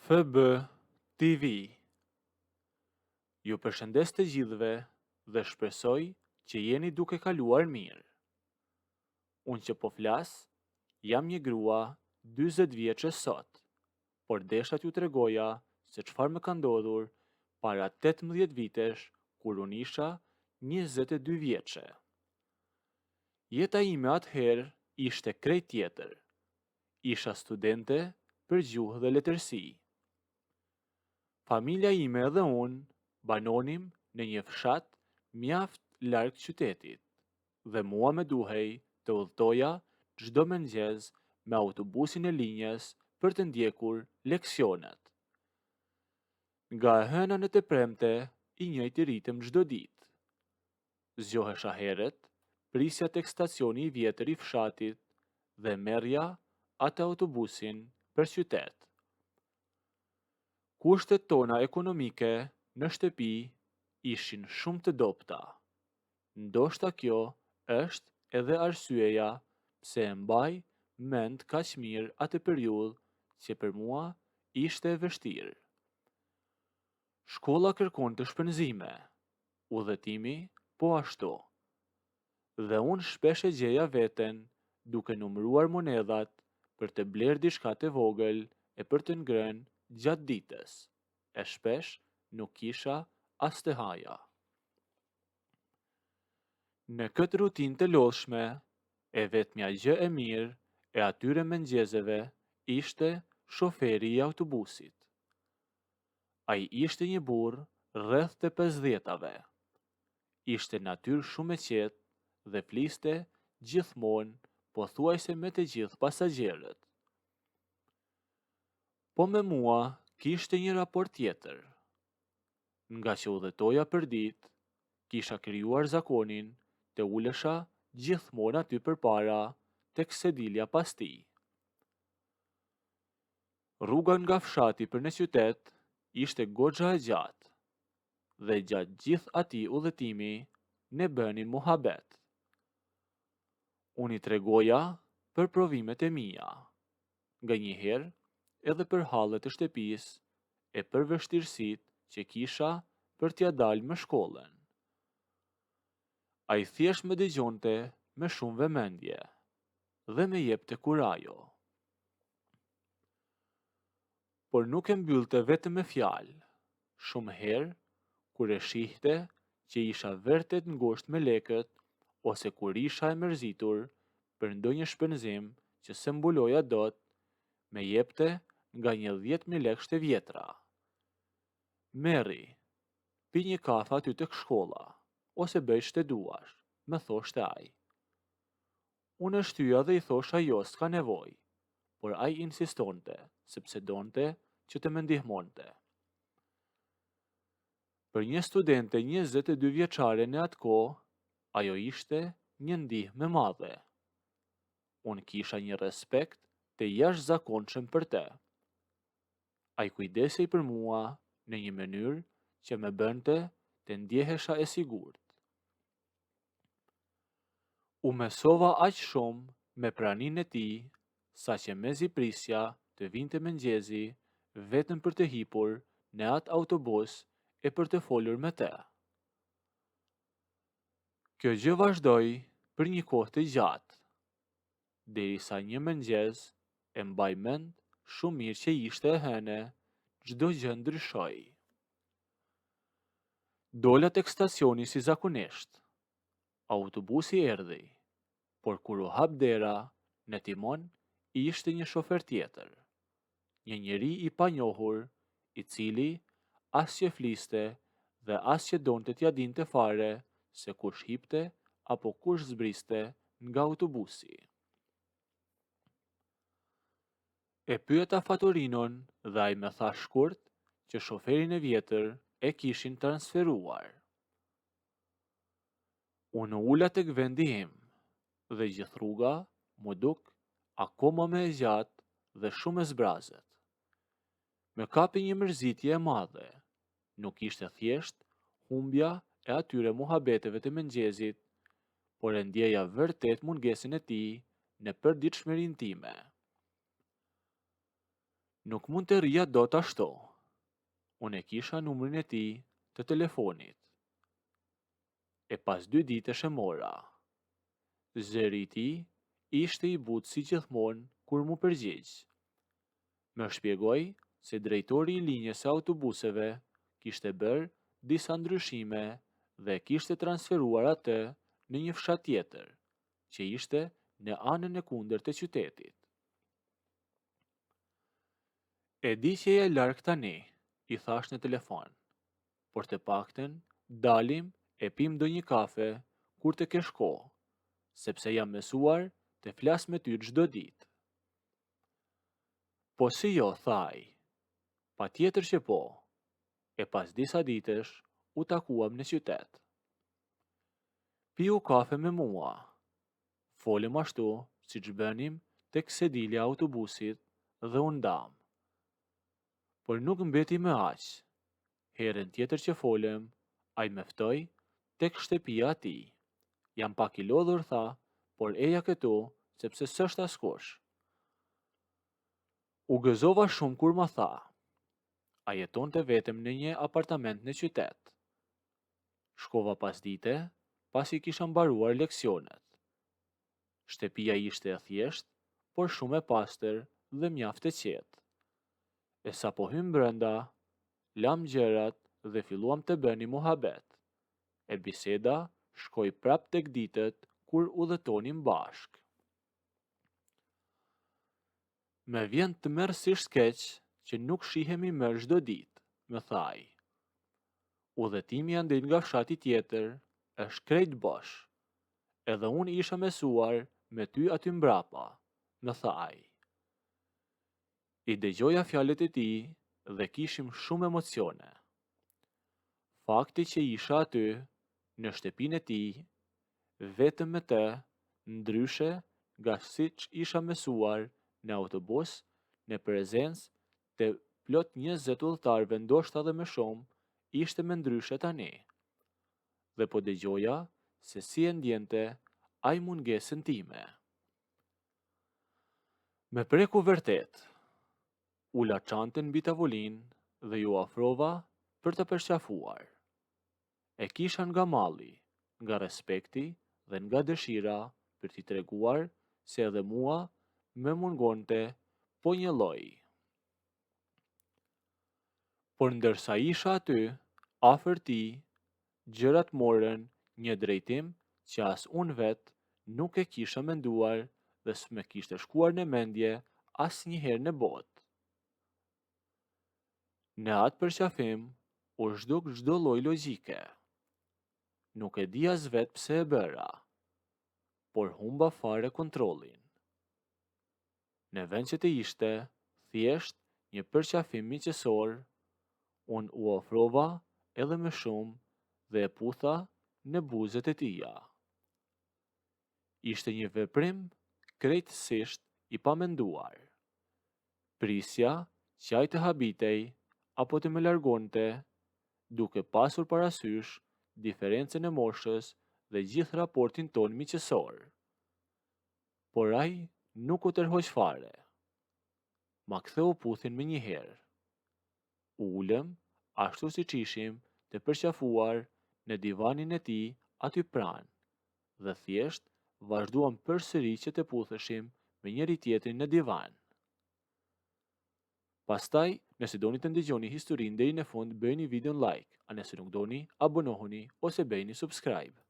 FB TV Ju përshëndes të gjithëve dhe shpresoj që jeni duke kaluar mirë. Unë që po flas, jam një grua 40 vjeçe sot, por desha t'ju tregoja se çfarë më ka ndodhur para 18 vitesh kur unë isha 22 vjeçe. Jeta ime atëherë ishte krejt tjetër. Isha studente për gjuhë dhe letërsi. Familja ime edhe unë banonim në një fshat mjaft larg qytetit dhe mua më duhej të udhëtoja çdo mëngjes me autobusin e linjës për të ndjekur leksionet. Nga e hëna në të premte i njëjti ritëm çdo ditë. Zgjohesha herët, prisja tek stacioni i vjetër i fshatit dhe merrja atë autobusin për qytet. Kushtet tona ekonomike në shtëpi ishin shumë të dobëta. Ndoshta kjo është edhe arsyeja pse e mbaj mend kaq mirë atë periudhë që për mua ishte e vështirë. Shkolla kërkonte shpenzime, udhëtimi po ashtu. Dhe unë shpesh e gjeja veten duke numëruar monedhat për të blerë diçka të vogël e për të ngrënë gjatë ditës, e shpesh nuk kisha as të haja. Në këtë rutinë të lodhshme, e vetmja gjë e mirë e atyre mëngjezeve ishte shoferi i autobusit. Ai ishte një burrë rreth të pesëdhjetave. Ishte natyrë shumë e qetë dhe fliste gjithmonë pothuajse me të gjithë pasagjerët. Po me mua kishte një raport tjetër. Ngaqë udhëtoja përditë, kisha krijuar zakonin të ulesha gjithmonë aty përpara tek sedilja pas tij. Rruga nga fshati për në qytet ishte goxha e gjatë dhe gjatë gjithë atij udhëtimi ne bënim muhabet. Unë i tregoja për provimet e mia, nganjëherë edhe për hallet e shtëpisë e për vështirësitë që kisha për t'ia dalë me shkollën. Ai thjesht më dëgjonte me shumë vëmendje dhe më jepte kurajo. Por nuk e mbyllte vetëm me fjalë. Shumë herë, kur e shihte që isha vërtet ngushtë me lekët ose kur isha e mërzitur për ndonjë shpenzim që s'e mbuloja dot, më jepte nga një 10,000 lekësh të vjetra. Merri, pi një kafe aty tek shkolla, ose bëj ç'të duash, më thoshte ai. Unë e shtyja dhe i thosha jo, s'ka nevojë, por ai insistonte, sepse donte që të më ndihmonte. Për një studente 22 vjeçare në atë kohë, ajo ishte një ndihmë e madhe. Unë kisha një respekt të jashtëzakonshëm për të. Ai kujdesej për mua në një mënyrë që më bënte të ndjehesha e sigurt. U mësova aq shumë me praninë e tij, saqë mezi prisja të vinte mëngjesi vetëm për të hipur në atë autobus e për të folur me të. Kjo gjë vazhdoi për një kohë të gjatë, derisa një mëngjes e mbaj mend shumë mirë që ishte e hënë, çdo gjë ndryshoi. Dola tek stacioni si zakonisht. Autobusi erdhi, por kur u hap dera, në timon ishte një shofer tjetër. Një njeri i panjohur, i cili as që fliste dhe as që donte t'ia dinte fare se kush hipte apo kush zbriste nga autobusi. E pyeta fatorinon dhe ai më tha shkurt që shoferin e vjetër e kishin transferuar. Unë u ula tek vendi im dhe gjithë rruga m'u duk akoma më e gjatë dhe shumë e zbrazët. Më kapi një mërzitje e madhe, nuk ishte thjesht humbja e atyre muhabeteve të mëngjesit, por e ndjeja vërtet mungesën e tij në përditshmërinë time. Nuk mund të rrija dot ashtu. Unë e kisha numrin e tij të telefonit. E pas dy ditësh e mora. Zëri i tij ishte i butë si gjithmonë kur m'u përgjigj. Më shpjegoi se drejtori i linjës së autobusëve kishte bërë disa ndryshime dhe e kishte transferuar atë në një fshat tjetër, që ishte në anën e kundërt të qytetit. E di që je larg tani, i thashë në telefon, por të paktën dalim e pimë ndonjë kafe kur të kesh kohë, sepse jam mësuar të flas me ty çdo ditë. Po si jo, tha ai. Patjetër që po. E pas disa ditësh u takuam në qytet. Piu kafe me mua. Folëm ashtu siç bënim tek sedilja e autobusit dhe u ndamë. Por nuk mbeti më aq. Herën tjetër që folëm, ai më ftoi tek shtëpia e tij. Jam pak i lodhur tha, por eja këtu sepse s'është askush. U gëzova shumë kur ma tha. Ai jetonte vetëm në një apartament në qytet. Shkova pasdite, pasi kisha mbaruar leksionet. Shtëpia ishte e thjeshtë, por shumë e pastër dhe mjaft e qetë. E sapo hymë brenda, lamë gjërat dhe filluam të bënim muhabet. E biseda shkoi prapë tek ditët kur udhëtonim bashkë. Më vjen tmerrësisht keq që nuk shihemi më çdo ditë, më tha ai. Udhëtimi andej nga fshati tjetër është krejt bosh. Edhe unë isha mësuar me ty aty mbrapa, më tha ai. I dëgjoja fjalët e tij dhe kishim shumë emocione. Fakti që isha aty, në shtëpinë e tij, vetëm me të, ndryshe nga siç isha mësuar në autobus në prezencë të plot 20 udhëtarëve ndoshta dhe më shumë, ishte më ndryshe tani. Dhe po dëgjoja se si e ndjente ai mungesën time. Më preku vërtet. Ula çantën mbi tavolinë dhe iu afrova për ta përqafuar. E kisha nga malli, nga respekti dhe nga dëshira për t'i treguar se edhe mua më mungonte po njëlloj. Por ndërsa isha aty, afër tij, gjërat morën një drejtim që as unë vetë nuk e kisha menduar dhe s'më kishte shkuar në mendje asnjëherë në botë. Në atë përqafim u zhduk çdo lloj logjike. Nuk e di as vetë pse e bëra, por humba fare kontrollin. Në vend që të ishte thjesht një përqafim miqësor, unë u afrova edhe më shumë dhe e putha në buzët e tija. Ishte një veprim krejtësisht i pamenduar. Prisja që ai të habitej apo të më largonte, duke pasur parasysh diferencën e moshës dhe gjithë raportin tonë miqësor. Por ai nuk u tërhoq fare. Ma ktheu puthjen menjëherë. U ulëm ashtu siç ishim të përqafuar në divanin e tij aty pranë dhe thjesht vazhduam përsëri që të putheshim me njëri-tjetrin në divan. Pastaj, nëse doni të ndëgjoni historinë deri në fund bëjeni videon like, a nëse nuk doni, abonohuni ose bëjeni subscribe.